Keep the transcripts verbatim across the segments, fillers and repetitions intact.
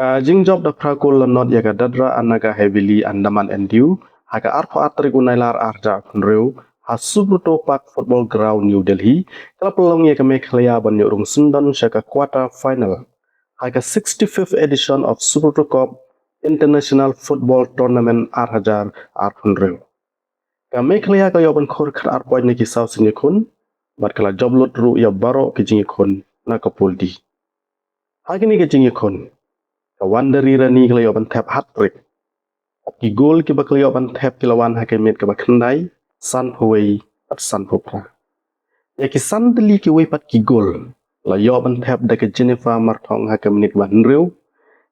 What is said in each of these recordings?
Ka jingjop da phra kol la not ïa ka Dadra and Nagar Haveli Andaman and Diu ha ka arphew ar tarik u Nailar ar hajar arphew hynriew ha Subroto Park Football Ground, New Delhi, ka la pynlong ïa ka Meghalaya ban ïoh rung syndon sha ka quarter final ha ka sixty-fifth edition of Subroto Cup International Football Tournament ar hajar arphew hynriew. Ka Meghalaya ka la ïoh ban khur khat ar point na ki saw sien ïakhun bad ka la jop lut ruh ïa baroh ki jingïakhun na ka Pool D. Ha kine ki jingïakhun, ka Wandari Rani ka la ïoh ban thep hat-trick. Bad ki gol kiba ka la ïoh ban thep ki la wan ha ka minit kaba khyndai, sanphew wei bad sanphew phra. Ïa ki san tylli kiwei pat ki gol la ïoh ban thep da ka Jennifer Marthong ha ka minit kaba hynriew,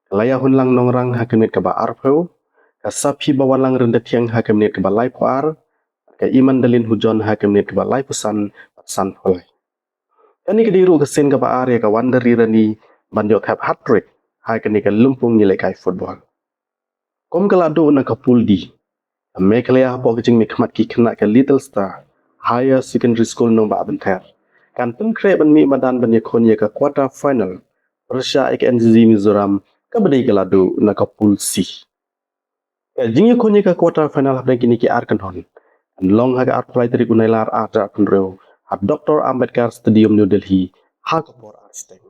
ka Laiahunlang Nongrang ha ka minit kaba arphew, ka Saphibawanlang Ryntathiang ha ka minit kaba laiphew ar, ka Imandalin Hujon ha ka minit kaba laiphew san bad sanphew lai. Kane ka dei ruh ka sien kaba ar ïa ka Wandari Rani ban ïoh thep hat-trick ha kane ka lympung ïalehkai football. Kum ka la duh na ka Pool D, ka Meghalaya hapoh ka jingmihkhmat ki khynnah ka Little Star Higher Secondary School Nongbah Bynther kan pynkhreh ban mih madan ban ïakhun ïa ka quarter final pyrshah ïa ka N C C Mizoram, kaba dei ka la duh na ka Pool C. Ka jingïakhun ïa ka quarter final hapdeng kine ki ar kynhun kan long ha ka arphew lai tarik u Nailar ar hajar arphew hynriew ha Doctor Ambedkar Stadium, New Delhi, ha ka por ar step.